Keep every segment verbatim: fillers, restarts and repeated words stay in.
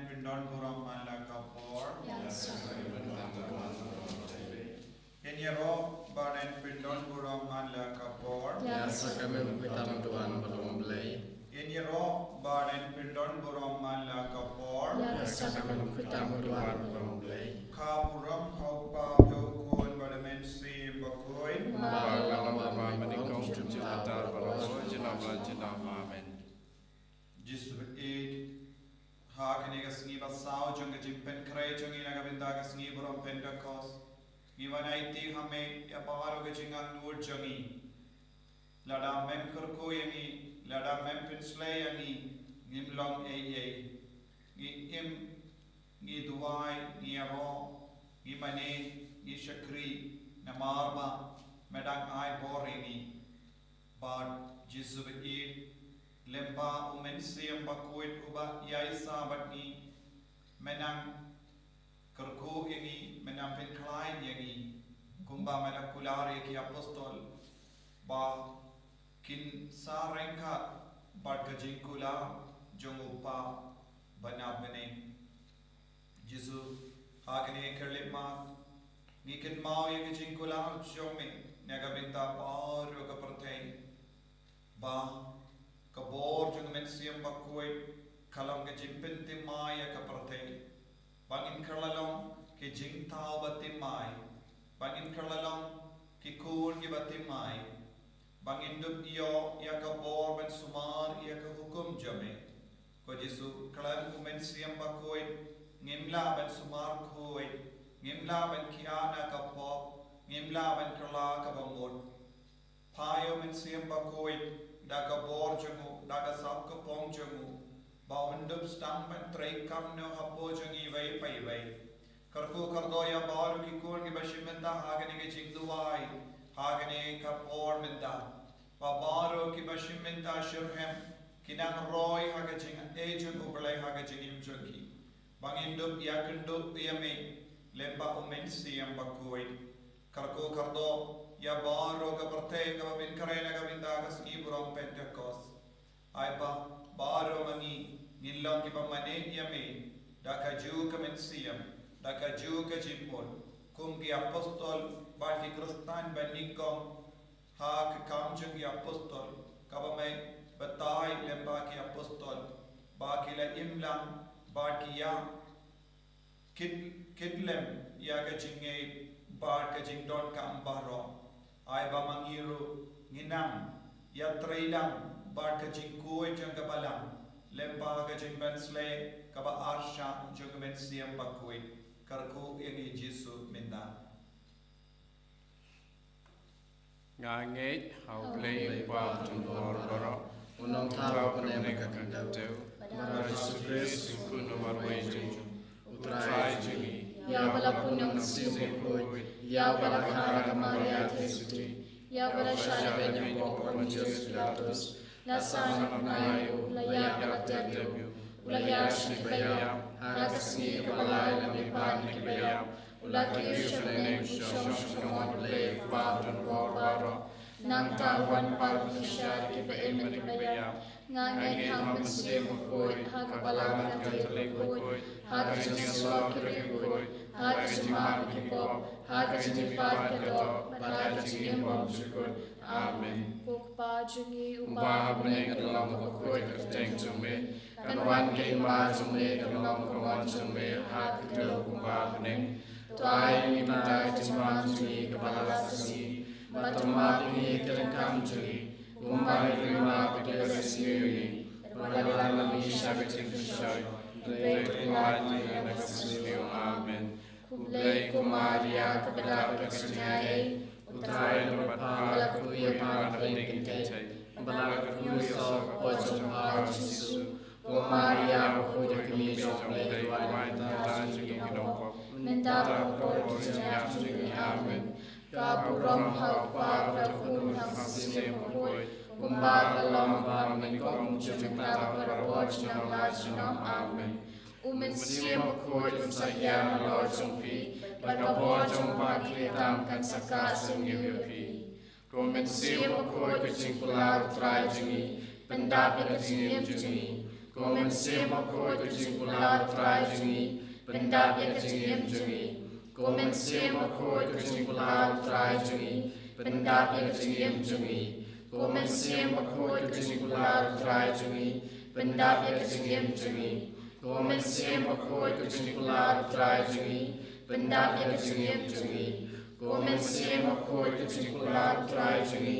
Pyndon burom man la ka por. Ïa ka sdang. Ngin ïaroh ba ngin pyndon burom man la ka por. Ïa ka sdang. Ngin ïaroh ba ngin pyndon burom man la ka por. Ïa ka sdang. Ka burom ha u Kpa, ha u Khun bad ha u Mynsiem Bakhuid. Kumba la long, kumba mynnyngkong, kumjuh, kumta, baroh junom la junom. Amen. Jisu baieit, ha kane ka sngi ba saw jong ka jingpynkhreh jong ngi na ka bynta ka sngi burom Pentekost, ngi wan aiti ha me ïa baroh ka jingangnud jong ngi. Lada mem kyrkhu ïa ngi, lada mem pynshlei ïa ngi, ngim long ei ei. Ngi im, ngi duwai, ngi ïaroh, ngi mane, ngi shakri, namar ba me dang ai bor ïa ngi. Bad Jisu baieit, lyngba u Mynsiem Bakhuid uba ïaishah bad ngi, me nang kyrkhu ïa ngi, me nang pynkhlaiñ ïa ngi, kumba me la kular ïa ki apostol ba kin sa ryngkat bad ka jingkular jong u Kpa ba na bneng. Jisu, ha kane ka khyllipmat, ngi kynmaw ïa ka jingkular jong me na ka bynta baroh ka pyrthei. Ba ka bor jong u Mynsiem Bakhuid ka long ka jingpynthymmai ïa ka pyrthei. Ba ngin kylla long ki jingthaw ba thymmai. Ba ngin kylla long ki khun kiba thymmai. Ba ngin dup ïoh ïa ka bor ban sumar ïa ka hukum jong me. Ko Jisu, khlem u Mynsiem Bakhuid ngim lah ban sumar khuid, ngim lah ban khia na ka pop, ngim lah ban kylla kaba mut. Phai ïa u Mynsiem Bakhuid da ka bor jong u, da ka sap ka pong jong u, ba un dup sdang ban trei kamno hapoh jong iwei pa iwei. Kyrkhu kyrdoh ïa baroh ki khun kiba shim bynta ha kane ka jingduwai ha kane ka por mynta. Ba baroh kiba shim bynta shitrhem ki nang roi ha ka jingaiei jong U Blei ha ka jingim jong ki. Ba ngin dup ïakynduh ïa me lyngba u Mynsiem Bakhuid. Kyrkhu kyrdoh ïa baroh ka pyrthei kaba pynkhreh na ka bynta ka sngi burom Pentekost. Ai ba baroh ma ngi ngin long kiba mane ïa me da kajuh ka mynsiem, da kajuh ka jingmut, kum ki apostol bad ki Khristan ba nyngkong ha ka kam jong ki apostol, kaba me batai lyngba ki apostol ba ki la im lang bad ki ïa kit, kitlem ïa ka jingngeit bad ka jingdonkam baroh. Ai ba ma ngi ruh ngin nang ïatrei lang bad ka jingkhuid jong ka balang lyngba ka jingpynshlei kaba arshah jong ka Mynsiem Bakhuid. Kyrkhu ïa ngi Jisu mynta. Nga ngeit ha U Blei u Kpa uba don bor baroh, u Nongthaw uba bneng bad ka Kynrad, bad ha U Jisu Khrist u Khun uba marwei jong u, U Trai jong ngi, ïa uba la pynlong Mynsiem Bakhuid, ïa uba la kha da ka Maria Theisotti, ïa uba la shah leh beiñ hapoh u Pontius Pilatus, la sah na bnai, u la ïap, u la tep, u la hiar sha ki baïap, ha ka sngi kaba lai u la mihpat na ki baïap, u la kiew sha bneng, u shong sha ka nongbah U Blei u Kpa uba don bor baroh. Nangta un wan pat ban kyrshan ïa kiba im bad kiba ïap. Nga ngeit ha u Mynsiem Bakhuid, ha ka Balang Katholik bakhuid, ha ka jingïasyllok ki riewkhuid, ha ka jingmap ki pop, ha ka jingmihpat ka doh, bad ha ka jingim bymjukut. Amen. Ko Kpa jong ngi uba ha bneng, ka long kaba khuid ka kyrteng jong me. Kan wan ka hima jong me, kan long ka mon jong me ha ka khyndew kumba ha bneng. To ai ïa ngi mynta ka jingbam jong ngi kaba ha ka sngi. Bad to map ïa ngi ki dohkha jong ngi, kumba ngi ruh ngi map ïa kiba ri sniew ïa ngi. Bad ym lah ban ai ngi sha ka jingpynshoi, hynrei to pynlait ngi na ka sngi sniew. Amen. Khublei ko Maria, kaba dap da ka jingaiei, U Trai u don bad pha, ba la kyrkhu ïa pha na pdeng ki kynthei, ba la kyrkhu ïa u soh ka kpoh jong pha u Jisu. Ko Maria bakhuid, ka kmie jong U Blei, duwai mynta jong ngi ki nongpop, mynta bad ha ka por ka jingïap jong ngi. Amen. Ka burom ha U Kpa, ha U Khun, ha U Mynsiem Bakhuid, kumba ka long, kumba mynta, kumjuh, mynta bad barabor junom la junom. Amen. U Mynsiem Bakhuid un sa hiar halor jong phi, bad ka bor jong U Kpa Khlieh tam kan sa kah syrngiew ïa phi. Ko Mynsiem Bakhuid, ka jingkular U Trai jong ngi, pyndap ïa ka jingim jong ngi. Ko Mynsiem Bakhuid, ka jingkular U Trai jong ngi, pyndap ïa ka jingim jong ngi. Ko Mynsiem Bakhuid, ka jingkular U Trai jong ngi, pyndap ïa ka jingim jong ngi. Ko Mynsiem Bakhuid, ka jingkular U Trai jong ngi, pyndap ïa ka jingim jong ngi. Ko Mynsiem Bakhuid, ka jingkular U Trai jong ngi, pyndap ïa ka jingim jong ngi. Ko Mynsiem Bakhuid, ka jingkular U Trai jong ngi,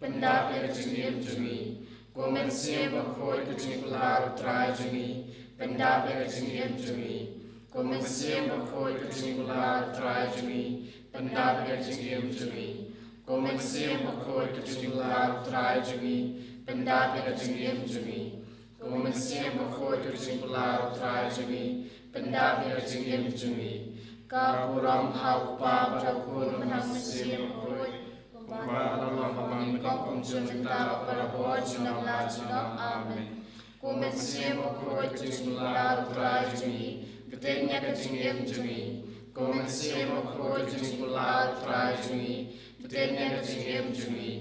pyndap ïa ka jingim jong ngi. Ko Mynsiem Bakhuid, ka jingkular U Trai jong ngi, pyndap ïa ka jingim jong ngi. Ko Mynsiem Bakhuid, ka jingkular U Trai jong ngi, pyndap ïa ka jingim jong ngi. Ko Mynsiem Bakhuid, ka jingkular U Trai jong ngi, pyndap ïa ka jingim jong ngi. Ko Mynsiem Bakhuid, ka jingkular U Trai jong ngi, pyndap ïa ka jingim jong ngi. Ka burom ha U Kpa bad ha U Khun bad ha U Mynsiem Bakhuid. Kumba la long ha kaba nyngkong, kumjuh mynta, barabor, junom la junom. Amen. Ko Mynsiem Bakhuid, ka jingkular U Trai jong ngi, btin ïa ka jingim jong ngi. Ko Mynsiem Bakhuid, ka jingkular U Trai jong ngi, btin ïa ka jingim jong ngi.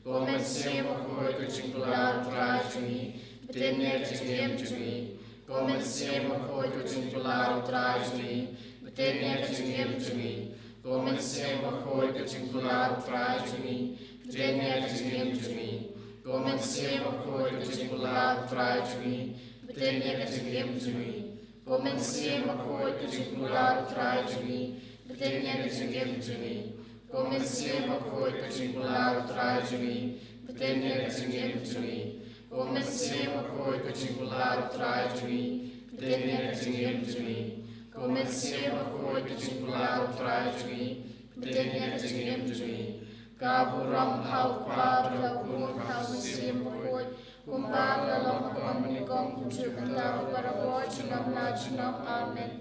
Ko Mynsiem Bakhuid, ka jingkular U Trai jong ngi, btin ïa ka jingim jong ngi. Ko Mynsiem Bakhuid, ka jingkular U Trai jong ngi, btin ïa ka jingim jong ngi. Ko Mynsiem Bakhuid, ka jingkular U Trai jong ngi, btin ïa ka jingim jong ngi. Ko Mynsiem Bakhuid, ka jingkular U Trai jong ngi, btin ïa ka jingim jong ngi. Ko Mynsiem Bakhuid, ka jingkular U Trai jong ngi, btin ïa ka jingim jong ngi. Ko Mynsiem Bakhuid, ka jingkular U Trai jong ngi, btin ïa ka jingim jong ngi. Ko Mynsiem Bakhuid, ka jingkular U Trai jong ngi, btin ïa ka jingim jong ngi. Ko Mynsiem Bakhuid, ka jingkular U Trai jong ngi, btin ïa ka jingim jong ngi. Ka burom ha U Kpa bad ha U Khun bad ha U Mynsiem Bakhuid, kumba la long ha kaba nyngkong, kumjuh mynta, barabor, junom la junom. Amen.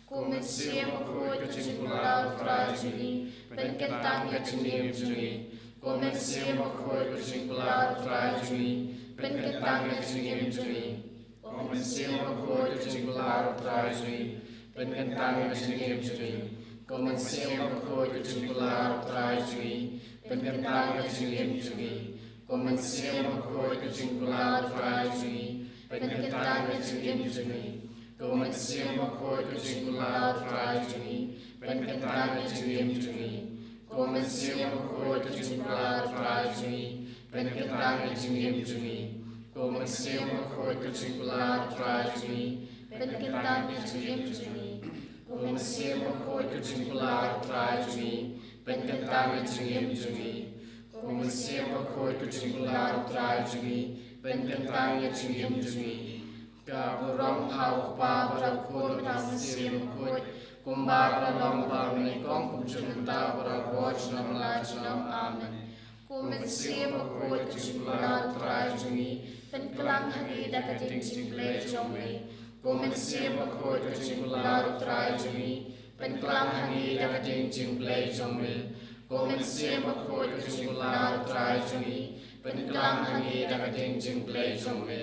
Ko Mynsiem Bakhuid, ka jingkular U Trai jong ngi, pynkyntang ïa ka jingim jong ngi. Ko Mynsiem Bakhuid, ka jingkular U Trai jong ngi, pynkyntang ïa ka jingim jong ngi. Ko Mynsiem Bakhuid, ka jingkular U Trai jong ngi, pynkyntang ïa ka jingim jong ngi. Ko Mynsiem Bakhuid, ka jingkular U Trai jong ngi, pynkyntang ïa ka jingim jong ngi. Ko Mynsiem Bakhuid, ka jingkular U Trai jong ngi, pynkyntang ïa ka jingim jong ngi. Ko Mynsiem Bakhuid, ka jingkular U Trai jong ngi, pynkyntang ïa ka jingim jong ngi. Ko Mynsiem Bakhuid, ka jingkular U Trai jong ngi, pynkyntang ïa ka jingim jong ngi. Ko Mynsiem Bakhuid, ka jingkular U Trai jong ngi, pynkyntang ïa ka jingim jong ngi. Ko Mynsiem Bakhuid, ka jingkular U Trai jong ngi, pynkyntang ïa ka jingim jong ngi. Ko Mynsiem Bakhuid, ka jingkular U Trai jong ngi, pynkyntang ïa ka jingim jong ngi. Ka burom ha U Kpa bad ha U Khun bad ha U Mynsiem Bakhuid, kumba la long ha kaba nyngkong, kumjuh mynta, barabor, junom la junom. Amen. Ko Mynsiem Bakhuid, ka jingkular U Trai jong ngi, pynklang ha ngi da ka ding jingblei jong me. Ko Mynsiem Bakhuid, ka jingkular U Trai jong ngi, pynklang ha ngi da ka ding jingblei jong me. Ko Mynsiem Bakhuid, ka jingkular U Trai jong ngi, pynklang ha ngi da ka ding jingblei jong me.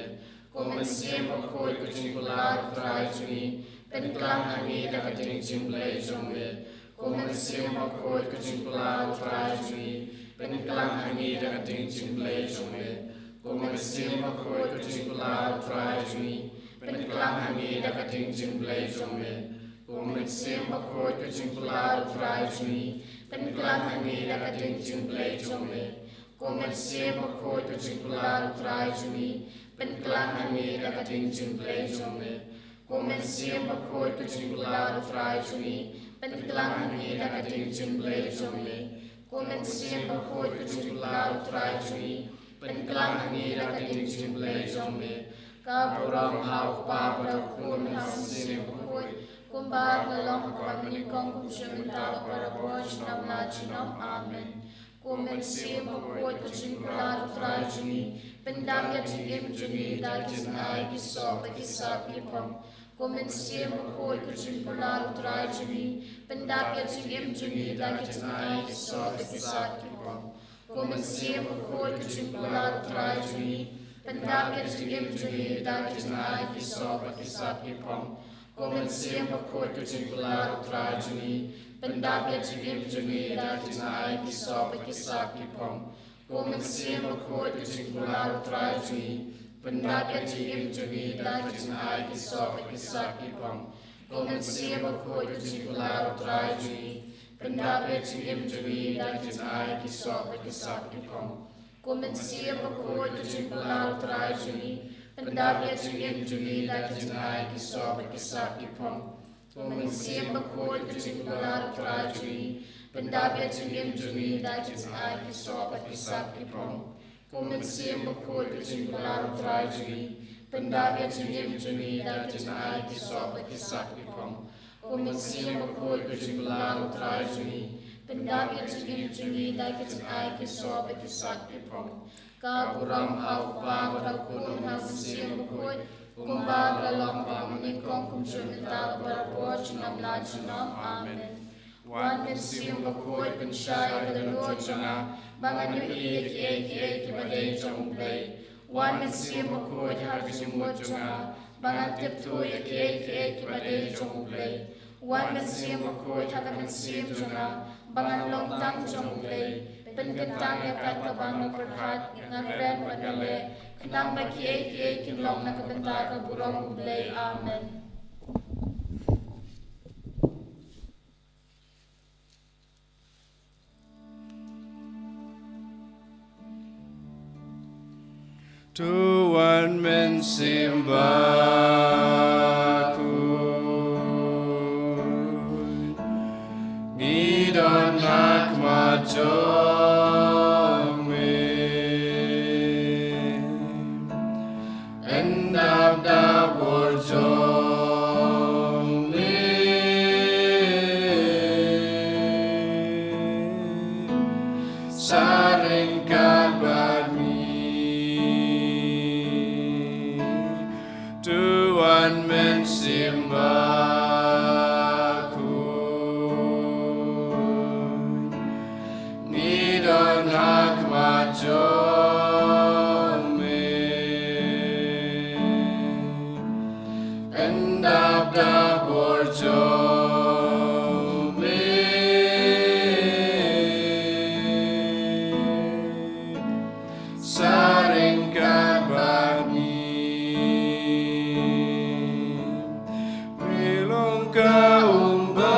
Ko Mynsiem Bakhuid, ka jingkular U Trai jong ngi, pynklang ha ngi da ka ding jingblei jong me. Ko Mynsiem Bakhuid, ka jingkular U Trai jong ngi, pynklang ha ngi da ka ding jingblei jong me. Ko Mynsiem Bakhuid, ka jingkular U Trai jong ngi, pynklang ha ngi da ka ding jingblei jong me. Ko Mynsiem Bakhuid, ka jingkular U Trai jong ngi, pynklang ha ngi da ka ding jingblei jong me. Ko Mynsiem Bakhuid, ka jingkular U Trai jong ngi, pynklang ha ngi da ka ding jingblei jong me. Ko Mynsiem Bakhuid, ka jingkular U Trai jong ngi, pynklang ha ngi da ka ding jingblei jong me. Ko Mynsiem Bakhuid, ka jingkular U Trai jong ngi, pynklang ha ngi da ka ding jingblei jong me. Ka burom ha U Kpa bad ha U Khun bad ha U Mynsiem Bakhuid, kumba la long ha kaba nyngkong, kumjuh mynta, barabor, junom la junom. Amen. Ko Mynsiem Bakhuid, ka jingkular U Trai jong ngi, pyndap ïa ka jingim jong ngi da ki jingai ki sop bad ki sap ki phong. Ko Mynsiem Bakhuid, ka jingkular U Trai jong ngi, pyndap ïa ka jingim jong ngi da ki jingai ki sop bad ki sap ki phong. Ko Mynsiem Bakhuid, ka jingkular U Trai jong ngi, pyndap ïa ka jingim jong ngi da ki jingai ki sop bad ki sap ki phong. Ko Mynsiem Bakhuid, ka jingkular U Trai jong ngi, pyndap ïa ka jingim jong ngi da ki jingai ki sop bad ki sap ki phong. Ko Mynsiem Bakhuid, ka jingkular U Trai jong ngi, Pyndap ïa ka jingim jong ngi da ka jingai ki soh bad ki sap ki phong. Ko Mynsiem Bakhuid ka jingbylla U Trai jong ngi. Pyndap ïa ka jingim jong ngi da ka jingai ki soh bad ki sap ki phong. Ko Mynsiem Bakhuid ka jingbylla U Trai jong ngi. Pyndap ïa ka jingim jong ngi da ka jingai ki soh bad ki sap ki phong. Ko Mynsiem Bakhuid ka jingbylla U Trai jong ngi. Pyndap ïa ka jingim jong ngi da ka jingai ki soh bad ki sap ki phong. Ko Mynsiem Bakhuid ka jingbylla U Trai jong ngi. Pyndap ïa ka jingim jong ngi da ka jingai ki soh bad ki sap ki phong. Ko Mynsiem Bakhuid ka jingbylla U Trai jong ngi. Pyndap ïa ka jingim jong ngi da ka jingai ki soh bad ki sap ki phong. Ka burom ha U Kpa bad ha U Khun bad ha U Mynsiem Bakhuid. Kumba ka la long ha kaba nyngkong, kumjuh mynta bad barabor junom la junom. Amen. Wan Mynsiem Bakhuid, pynshai ïa ka dohnud jong nga ba ngan ïohi ïa kiei kiei kiba dei jong U Blei. Wan Mynsiem Bakhuid, ha ka jingmut jong nga ba ngan tip thuh ïa kiei kiei kiba dei jong U Blei. Wan Mynsiem Bakhuid, ha ka mynsiem jong nga ba ngan long tang jong U Blei. Pynkyntang ïa kat kaba nga pyrkhat, nga kren bad nga leh, khnang ba kiei kiei kin long na ka bynta ka burom U Blei. Amen. To Wan Mynsiem Bakhuid, ngi don ha khmat jong me. Pyndap da bor jong me, sa ryngkat bad ngi. To Wan Mynsiem Bakhuid, ngi don ha khmat jong me. Pyndap da bor jong me, sa ryngkat bad ngi. Me long ka um ba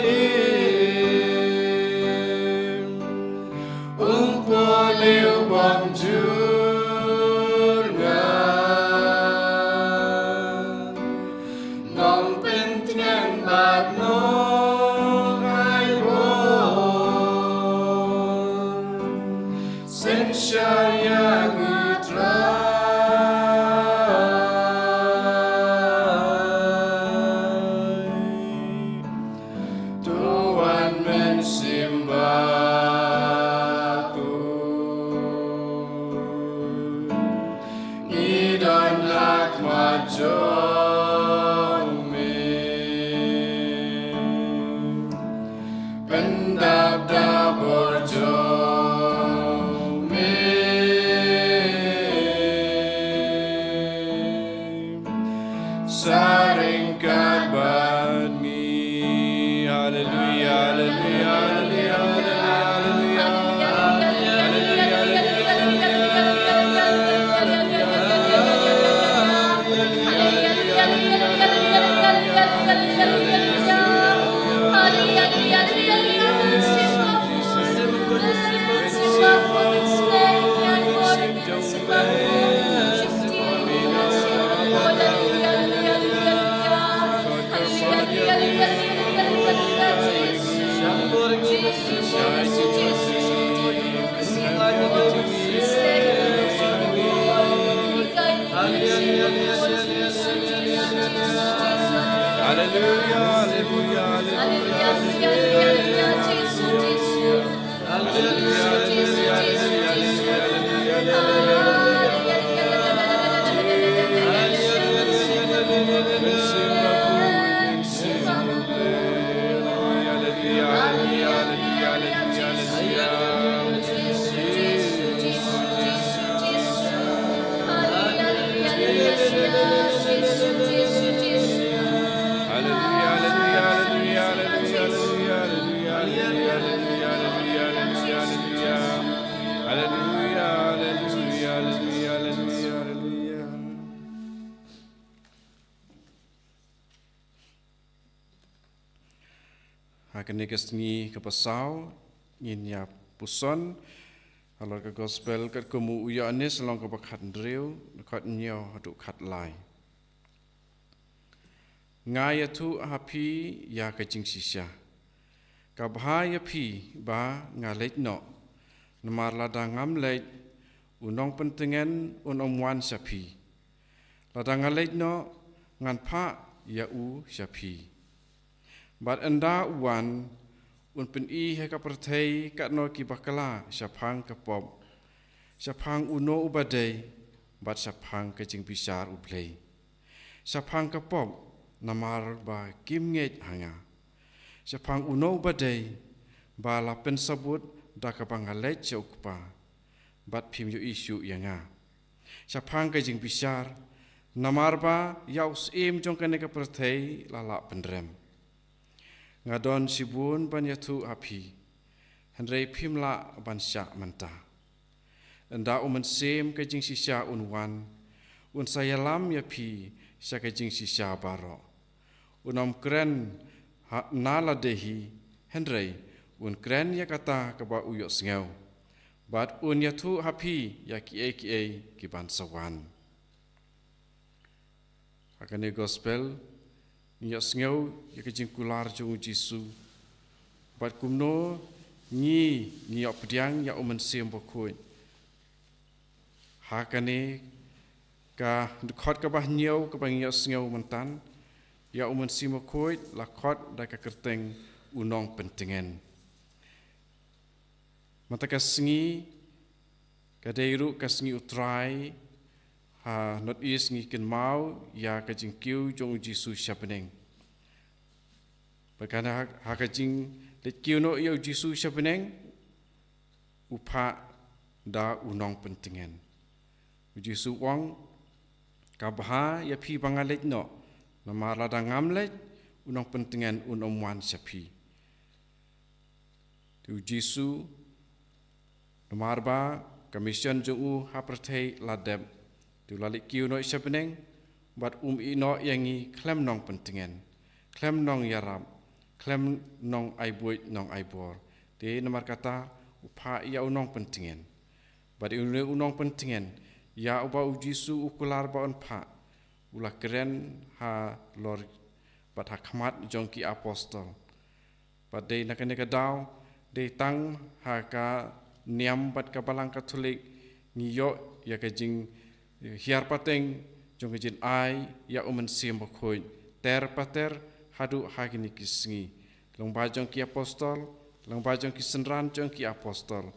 im, um pule u bym jur nga. Nongpyntngen bad nongaibor, synshar ïa ngi Trai. To Wan Mynsiem Bakhuid, ngi don ha khmat jong me. Pyndap da bor jong me, sa ryngkat bad ngi. Haleluia, haleluia, haleluia, haleluia. Haleluia, haleluia, haleluia. Ha kane ka sngi kaba saw, ngin ïa puson halor ka gospel katkum u Ïoannis lynnong kaba khathynriew, dkhot hynñiew haduh khatlai. Nga ïathuh ha phi ïa ka jingshisha. Ka bha ïa phi ba nga leit noh. Namar lada ngam leit, u nongpyntngen un ym wan sha phi. Lada nga leit noh, ngan phah ïa u sha phi. Bad ynda u wan, un pyni ha ka pyrthei katno ki bakla shaphang ka pop, shaphang uno uba dei, bad shaphang ka jingbishar U Blei. Shaphang ka pop, namar ba kim ngeit ha nga. Shaphang uno uba dei, ba la pynsabut da kaba nga leit sha u Kpa, bad phim ïohi shuh ïa nga. Shaphang ka jingbishar, namar ba ïa u syiem jong kane ka pyrthei la lah pynrem. Nga don shibun ban ïathuh ha phi, hynrei phim lah ban shah mynta. Ynda u Mynsiem ka jingshisha un wan, un sa ïalam ïa phi sha ka jingshisha baroh. Un ym kren ha, na lade hi, hynrei un kren ïa kata kaba u ïohsngew. Bad un ïathuh ha phi ïa kiei kiei ki ban sa wan. Ha kane gospel, ngi ïohsngew ïa ka jingkular jong u Jisu. Bad kumno ngi, ngi ïoh pdiang ïa u Mynsiem Bakhuid. Ha kane ka dkhot kaba hynñiew kaba ngi ïohsngew mynta, ïa u Mynsiem Bakhuid la khot da ka kyrteng u nongpyntngen. Mynta ka sngi, ka dei ruh ka sngi U Trai, ha North East ngi kynmaw ïa ka jingkiew jong u Jisu sha bneng. Bad kane ha, ha ka jingleit kiew noh ïa u Jisu sha bneng, u phah da u nongpyntngen. U Jisu u ong, ka bha ïa phi ba nga leit noh, namar lada ngam leit, u nongpyntngen un ym wan sha phi. Te u Jisu, namar ba ka mission jong u ha pyrthei la dep, te u la leit kiew noh sha bneng, bad um ïehnoh ïa ngi khlem nongpyntngen, khlem nongïarap, khlem nongai buit nongai bor. Te namar kata u phah ïa u nongpyntngen. Bad une u nongpyntngen, ïa uba u Jisu u kular ba un phah, u la kren halor bad ha khmat jong ki apostol. Bad dei na kane ka daw, dei tang ha ka niam bad ka Balang Katholik, ngi ïoh ïa ka jinghiar pateng jong ka jingai ïa u Mynsiem Bakhuid ter pa ter haduh ha kine ki sngi. Lyngba jong ki apostol, lyngba jong ki synran jong ki apostol,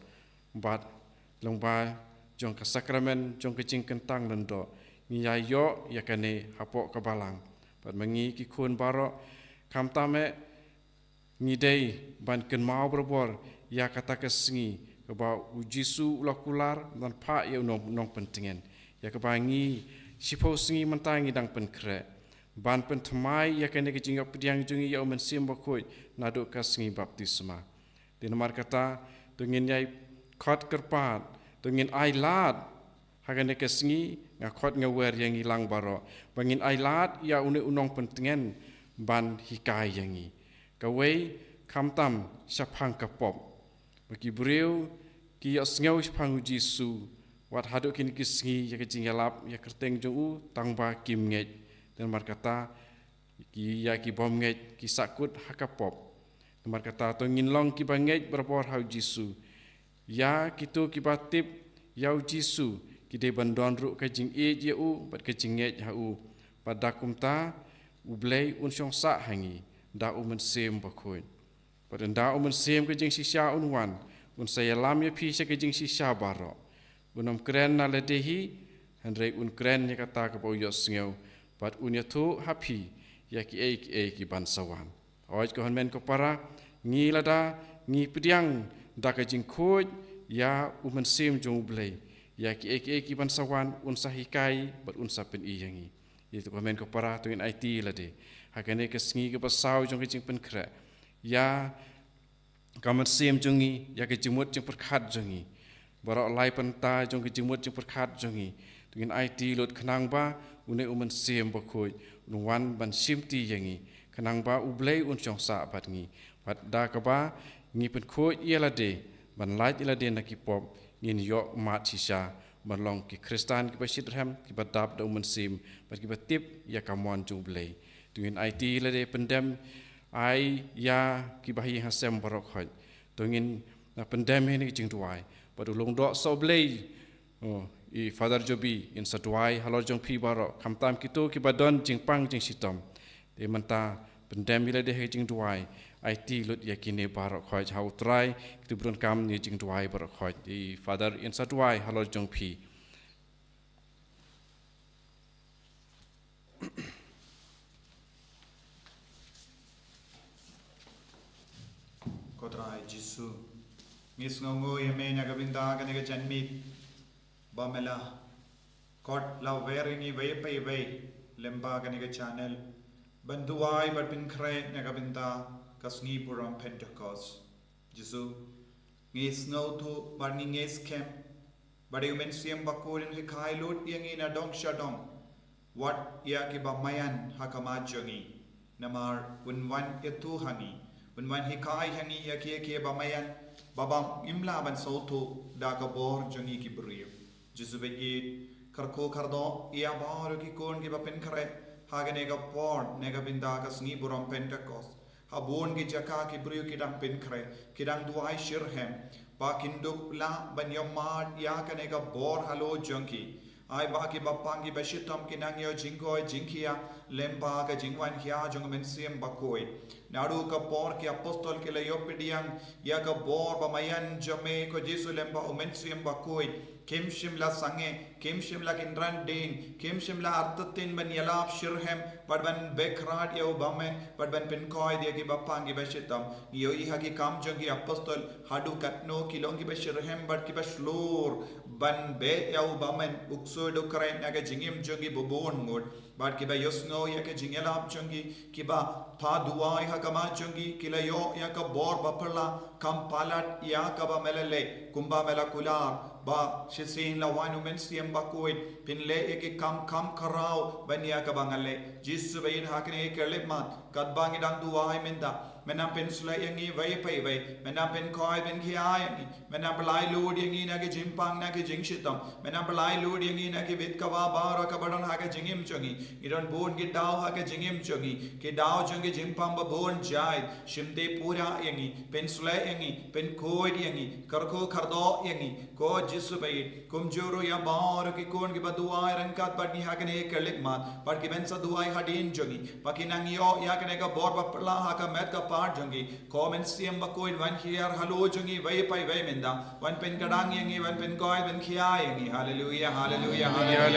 bad lyngba jong ka sakramen jong ka jingkyntang lyngdoh, ngi ïa ïoh ïa kane hapoh ka balang. Bad ma ngi ki khun baroh, khamtam eh ngi dei ban kynmaw barabor ïa kata ka sngi kaba u Jisu u la kular ban phah ïa u nong, nongpyntngen, ïa kaba ngi shiphew sngi mynta ngi dang pynkhreh ban pynthymmai ïa kane ka jingïoh pdiang jong ngi ïa u Mynsiem Bakhuid naduh ka sngi baptisma. Te namar kata, to ngin ïai khot kyrpad, to ngin ailad ha kane ka sngi, nga khot nga wer ïa ngi lang baroh ba ngin ailad ïa une u nongpyntngen ban hikai ïa ngi. Kawei, khamtam shaphang ka pop. Ba ki briew ki ïohsngew shaphang u Jisu, wat haduh kine ki sngi ïa ka jingïalap ïa ka kyrteng jong u, tang ba kim ngeit. Te namar kata, ki, ïa ki bym ngeit ki sahkut ha ka pop. Namar kata, to ngin long kiba ngeit barabor ha u Jisu. Ïa kito kiba tip ïa u Jisu, ki dei ban don ruh ka jingïeit ïa u bad ka jingngeit ha u. Bad da kumta, U Blei un shong sah ha ngi da u Mynsiem Bakhuid. Bad ynda u Mynsiem ka jingshisha un wan, un sa ïalam ïa phi sha ka jingshisha baroh. Un ym kren na lade hi, hynrei un kren ïa kata kaba u ïohsngew, bad un ïathuh ha phi ïa kiei kiei ki ban sa wan. Hooid ko hynmen ko para, ngi lada ngi pdiang da ka jingkhuid ïa u Mynsiem jong U Blei, ïa kiei kiei ki ban sa wan un sa hikai bad un sa pyni ïa ngi. Ïa to ko hynmen ko para, to ngin aiti lade ha kane ka sngi kaba saw jong ka jingpynkhreh ïa ka mynsiem jong ngi, ïa ka jingmut jingpyrkhat jong ngi. Baroh lai bynta jong ka jingmut jingpyrkhat jong ngi, to ngin aiti lut khnang ba une u Mynsiem Bakhuid un wan ban shimti ïa ngi, Khnang ba U Blei un shong sah bad ngi. Bad da kaba ngi pynkhuid ïa lade ban lait ïa lade na ki pop, ngin ïoh mad shisha ban long ki Khristan kiba shitrhem, kiba dap da U Mynsiem, bad kiba tip ïa ka mon jong U Blei. To ngin aiti ïa lade pyndem, ai ïa kiba ha ïing ha sem baroh khoit. To ngin na pyndem ïa kine ki jingduwai. Bad u Lyngdoh Sohblei, oh, i Father Jobi, in sa duwai halor jong phi baroh, khamtam kito kiba don jingpang jingshitom. Te mynta pyndem ïa lade ha ki jingduwai. Aiti lut ïa kine baroh khoit ha U Trai, kito ba donkam ïa ki jingduwai baroh khoit. I Father in sa duwai halor jong phi. Ko Trai Jisu, ngi sngewnguh ïa me na ka bynta kane ka janmiet ba me la khot la wer ïa ngi iwei pa iwei lyngba kane ka channel ban duwai bad pynkhreh na ka bynta ka sngi burom Pentecost. Jisu, ngi sngewthuh bad ngi ngeit skhem ba dei U Mynsiem Bakhuid un hikai lut ïa ngi na dong sha dong, wat ïa kiba maïan ha khmat jong ngi. Namar un wan ïathuh ha ngi, un wan hikai ha ngi ïa kiei kiei ba maïan, ba bym lah ban sngewthuh da ka bor jong ngi ki briew. Jisu baieit, kyrkhu kyrdoh ïa baroh ki khun kiba pynkhreh ha kane ka por na ka bynta ka sngi burom Pentecost. Ha bun ki jaka ki briew ki dang pynkhreh, ki dang duwai shitrhem ba kin dup lah ban ïohmad ïa kane ka bor halor jong ki. Ai ba kiba pang kiba shitom kin nang ïoh jingkoit jingkhiah lyngba ka jingwan khia jong U Mynsiem Bakhuid. Naduh ka por ki apostol ki la ïoh pdiang ïa ka bor ba maïan jong me ko Jisu lyngba U Mynsiem Bakhuid. Kim shym la sangeh, kim shym la kynran ding, kim shym la artatien ban ïalap shitrhem, bad ban beh khrat ïa u bymman, bad ban pynkoit ïa kiba pang kiba shitom. Ngi ïohi ha ki Kam jong ki Apostol, haduh katno ki long kiba shitrhem bad kiba shlur ban beh ïa u bymman, u ksuid u kren na ka jingim jong ki ba bun ngut. Bad kiba ïohsngew ïa ka jingïalap jong ki, kiba phah duwai ha khmat jong ki, ki la ïoh ïa ka bor ba phylla, kham palat ïa kaba me la leh, kumba me la kular, ba shisien la wan U Mynsiem Bakhuid, pynleh ïa ki kam kham khraw ban ïa kaba nga leh. Jisu baieit, ha kane ka khyllipmat, katba ngi dang duwai mynta, men nang pynsleh ïa ngi iwei pa iwei, men nang pynkoit pynkhia ïa ngi, men nang pynlait lut ïa ngi na ki jingpang na ki jingshitom, men nang pynlait lut ïa ngi na ki bit kaba baroh kaba don ha ka jingim jong ngi. Ngi don bun ki daw ha ka jingim jong ngi, ki daw jong ki jingpang ba bun jait. Shim te pura ïa ngi, pynsleh ïa ngi, pynkhuid ïa ngi, kyrkhu kyrdoh ïa ngi, ko Jisu baieit. Kumjuh ruh ïa baroh ki khun kiba duwai ryngkat bad ngi ha kane ka khyllipmat, bad kiban sa duwai hadien jong ngi, ba kin nang ïoh ïa kane ka bor ba phylla ha ka met ka phad jong ki. Ko Mynsiem Bakhuid, wan hiar halor jong ngi iwei pa iwei mynta. Wan pynkdang ïa ngi, wan pynkoit, wan khia ïa ngi. Haleluia, haleluia, haleluia.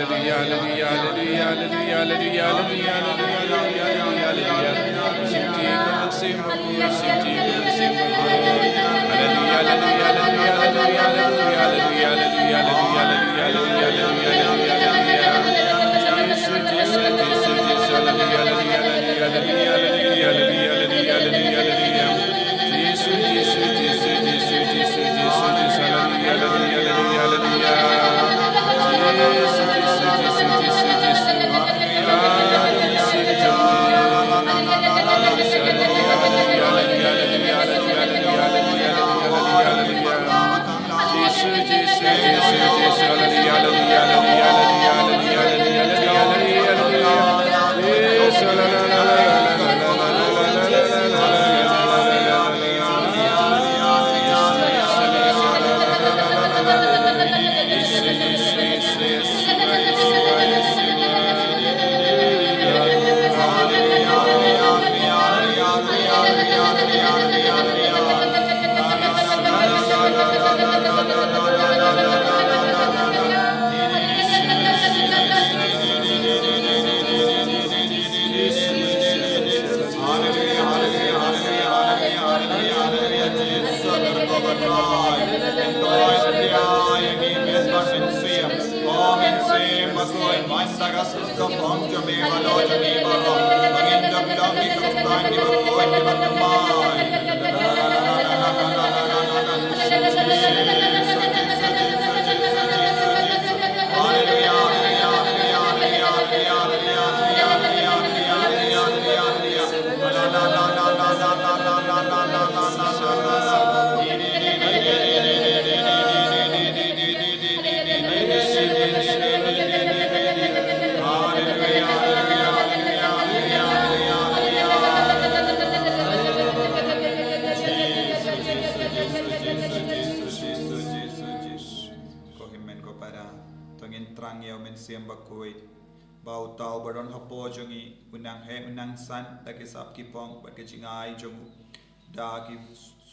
Kuwait. Ba uta uba don hapoh jong ngi u nang heh u nang san da ki sap ki phong bad ki jingai jong u, da ki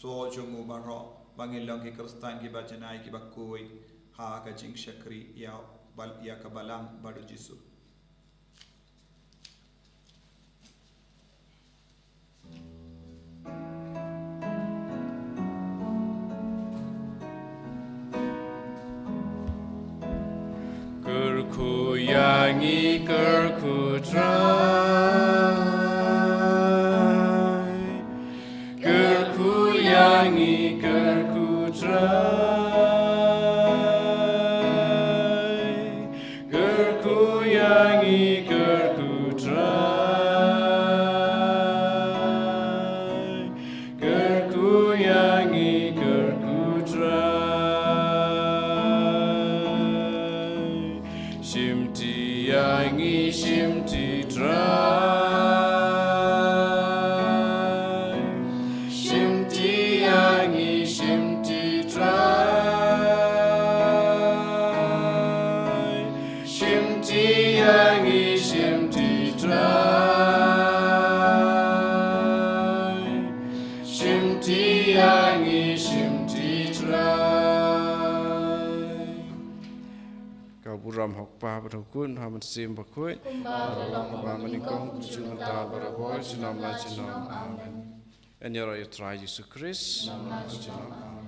soh jong u baroh, ba ngin long ki Khristan kiba janai kiba kuwait ha ka jingshakri ïa bal ïa ka balang bad u Jisu. Kyrkhu ïa ngi, kyrkhu Trai. Kyrkhu ïa ngi, kyrkhu Trai. Kyrkhu ïa ngi, kyrkhu Trai. Kyrkhu ïa ngi, kyrkhu Trai. Shimti ïa ngi, shimti Trai. Shimti ïa ngi, shimti Trai. Shimti ïa ngi, shimti Trai. Shimti ïa ngi, shimti Trai. Ka burom ha u Kpa bad ha u Khun, ha u Mynsiem Bakhuid. Kumba ka la long, kumba ka la long, kumjuh mynta, barabor, junom la junom. Amen. Yn ïaroh ïa u Trai Jisu Khrist. Junom la junom. Amen.